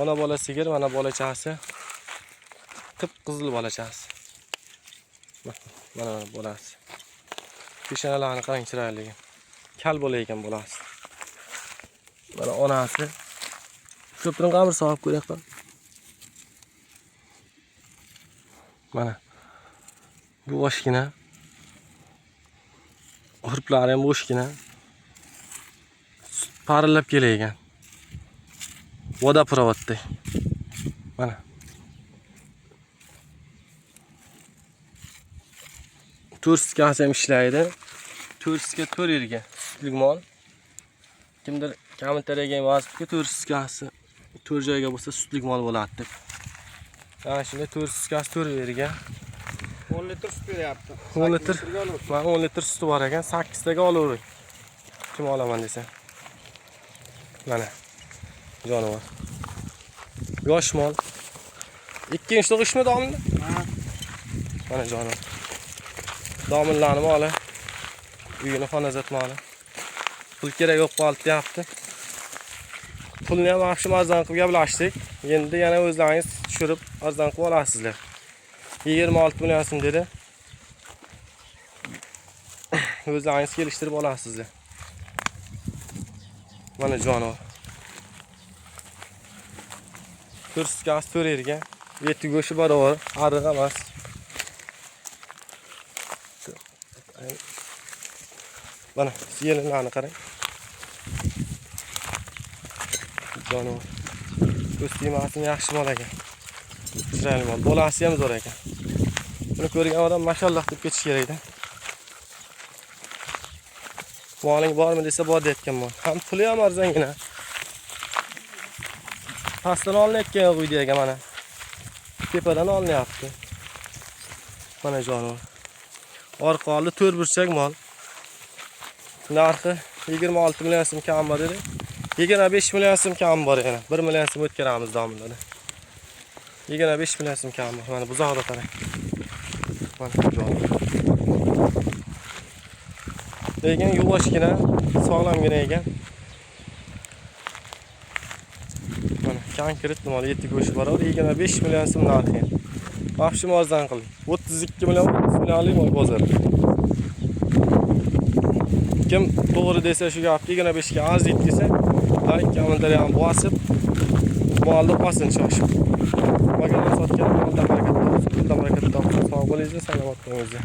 Ona bola sigir, mana bolachasi. Qip-qizil bolachasi. Mana bolasi. Peshonalarini qarang chiroyligi. Kal bola ekan bolasi. Mana onasi. Ko'pini qamir sog'ib ko'ryapman. Mana. Bu boshgina. Hurplari ham bo'shgina. Sut parillab kelayotgan. Vodoprovodda. Mana. To'rt sutkasi ham ishlaydi. 4 sutka 4 yerga sutlik mol. Kimdir kommentariyaga ham yozibdi, 4 sutkasi 4 joyga bo'lsa sutlik mol bo'ladi deb. Mana shunday 4 sutkasi 4 yerga. 10 litr sut beryapti. 10 litr. Litrga olib. Mana 10 litr suti bor ekan, 8 taga olavering. Kim olaman desa. Mana. Jonivor. Yosh mol. Ikkinchi tug'ishmi domla? Ha. Mana jonivor. Domillarni moli. Uyini xonazat moli. Pul kerak yo'q qoldi deyapti. Pulni ham yaxshi arzon qilib gaplashdik. Endi yana o'zlaringiz tushirib arzon qilib olasizlar. 26 million so'm dedi. O'zlaringiz kelishtirib olasizlar. Mana jonivor. To'rt sutkasi to'rt yerga. Eti go'shti barobar, ariq emas. Mana yelinlarni qarang. Jonivor. Ko'z tegmasin, yaxshi mol ekan. Chiroyli mol. Bolasi ham zo'r ekan. Buni ko'rgan odam mashalloh deb ketish kerak-da. Moling bormi desa bor deyotgan mol. Ham puli ham arzongina. Pastdan olinayotgan yo'q uyda ekan mana. Tepadan olinyapti. Mana jonivor. Orqa oldi to'rt burchak mol. Narxi 26 million so'm kam bor dedi. 25 million so'm kam bor yana. 1 million so'm o'tkazamiz domladan. 25 million so'm kam bor. Mana buzoqda qarang. Mana jonivor. Lekin yuvoshgina, sog'lomgina ekan. Mana konkret mol yetti go'shti barobar 25 million so'm narxi. Vahshim arzon qildik. 32 million, 30 millionlik mol bozor. Kim to'g'ri desa shu gapni 25 ga arziydi desa, like kommentariy ham bosib, molni olsin shoshib. Magalon sotgan moldan barakat topsin, puldan barakat topsin. Sog' bo'linglar, salomat bo'linglar.